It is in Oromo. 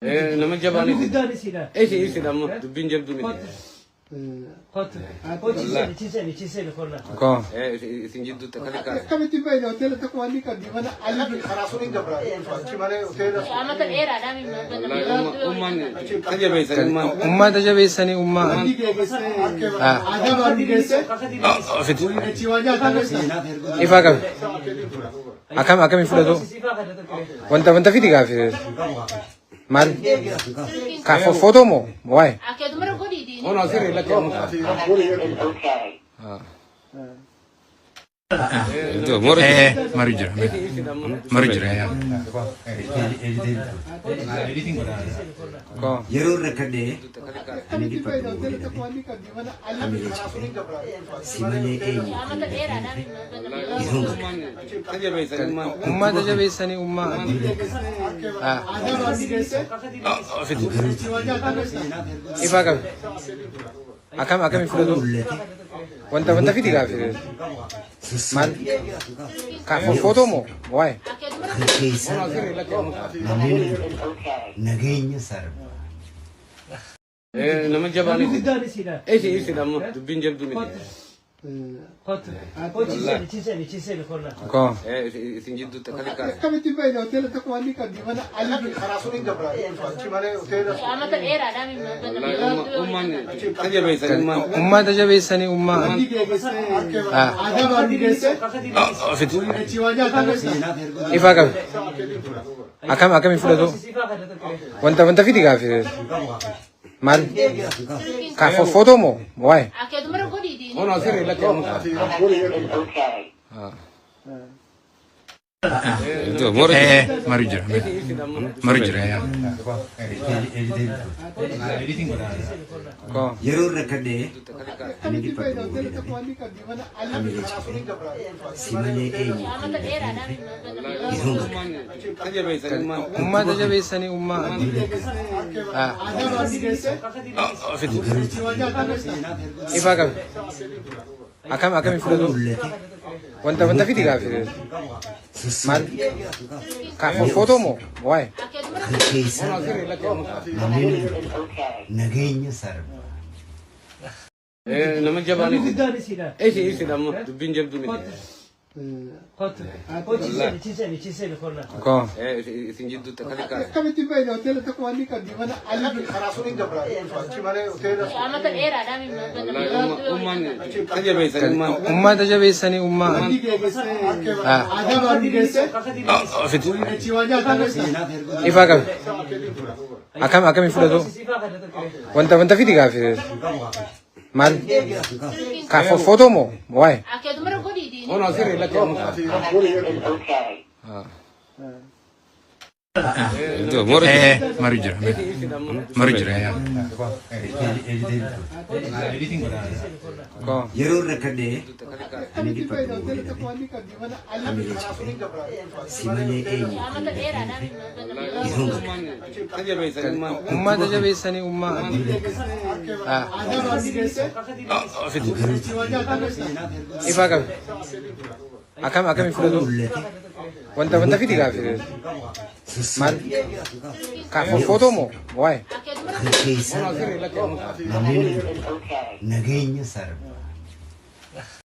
Nama jabaan Namni isi. guddaan isiidha. Isi isi amma dubbiin jabdu miti. Kottu. Kottu. Chiseen chiseen kolla. Ko. Isin jidduutti akka xiqqaa. Akkamitti baay'ee hoteela tokko waan inni qabdi mana alii Karaa sun hin dabra. Achi malee hoteela. Amata dheeraadhaan Ummaan tajabeessanii ummaan. Ummaa tajabeessanii ummaa. Adii geessee aadaa baadii geessee Ofitti. achi waa nyaataa geessee. Ifaa qabi. Akkam akkamiin fudhatu? Wanta wanta fidi gaafi. Maal? Ka footoo moo? Waa'ee. Akeedumara godhiitiin. Hono asirri lakki amma. Maru jira. Maru jira. Ko. Yeroo rakkadhee ani Akkamitti baay'ee dhiphadhu hoteela tokko waan inni qabdi mana alii si malee eenyu Amata dheeraadhaan Tajabeessanii ummaan. Ummaa tajabeessanii ummaa. geessee aadaa baadii geessee Ofitti. achi waa nyaataa geessee. Ifaa qabi. Akkam akkamiin fudhatu? mul'ate Wanta wanta fidi gaafi. Maal? Ka footoo moo? Waa'ee. Akeedumara kan keessaa namni nageenya sarba. Nama jabaan Namni isi. guddaan isiidha. Isi isi amma dubbiin jabdu miti. Kottu. Kottu. Chiseen chiseen kolla. Ko. Isin jidduutti akka xiqqaa. Akkamitti baay'ee hoteela tokko waan inni qabdi mana alii Karaa sun hin dabra. Achi malee hoteela. Amata dheeraadhaan Ummaan tajabeessanii ummaan. Ummaa tajabeessanii ummaa. Adii geessee aadaa baadii geessee Ofitti. achi waa nyaataa geessee. Ifaa qabi. Akkam akkamiin fudhatu? Wanta wanta fidi gaafi. Maal? Ka footoo moo? Waa'ee. Akeedumara godhiitiin. Hono asirri lakki amma. Maru jira. Maru jira. Ko. Yeroo rakkadhee ani Akkamitti baay'ee dhiphadhu hoteela tokko waan inni qabdi mana alii si malee eenyu Amata dheeraadhaan Tajabeessanii ummaan. Ummaa tajabeessanii ummaa. geessee aadaa baadii geessee Ofitti. achi waa nyaataa geessee. Ifaa qabi. Akkam akkamiin fudhatu? mul'ate Wanta wanta fidi gaafi. Maal? Ka footoo moo? Waa'ee. Akeedumara kan keessaa namni nageenya sarba. Nama jabaan Namni isi. guddaan isiidha. Isi isi amma dubbiin jabdu miti. Kottu. Kottu. Chiseen chiseen kolla. Ko. Isin jidduutti akka xiqqaa. Akkamitti baay'ee hoteela tokko waan inni qabdi mana alii Karaa sun hin dabra. Achi malee hoteela. Amata dheeraadhaan Ummaan tajabeessanii ummaan. Ummaa tajabeessanii ummaa. Adii geessee aadaa baadii geessee Ofitti. achi waa nyaataa geessee. Ifaa qabi. Akkam akkamiin fudhatu? Wanta wanta fidi gaafi. Maal? Ka footoo moo? Waa'ee. Akeedumara godhiitiin. Hono asirri lakki amma. Maru jira. Maru jira. Ko. Yeroo rakkadhee ani Akkamitti baay'ee dhiphadhu hoteela tokko waan inni qabdi mana alii si malee eenyu Amata dheeraadhaan Tajabeessanii ummaan. Ummaa tajabeessanii ummaa. geessee aadaa baadii geessee Ofitti. achi waa nyaataa geessee. Ifaa qabi. Akkam akkamiin fudhatu? mul'ate Wanta wanta fidi gaafi. Maal? Ka footoo moo? Waa'ee. Akeedumara kan keessaa namni nageenya sarba.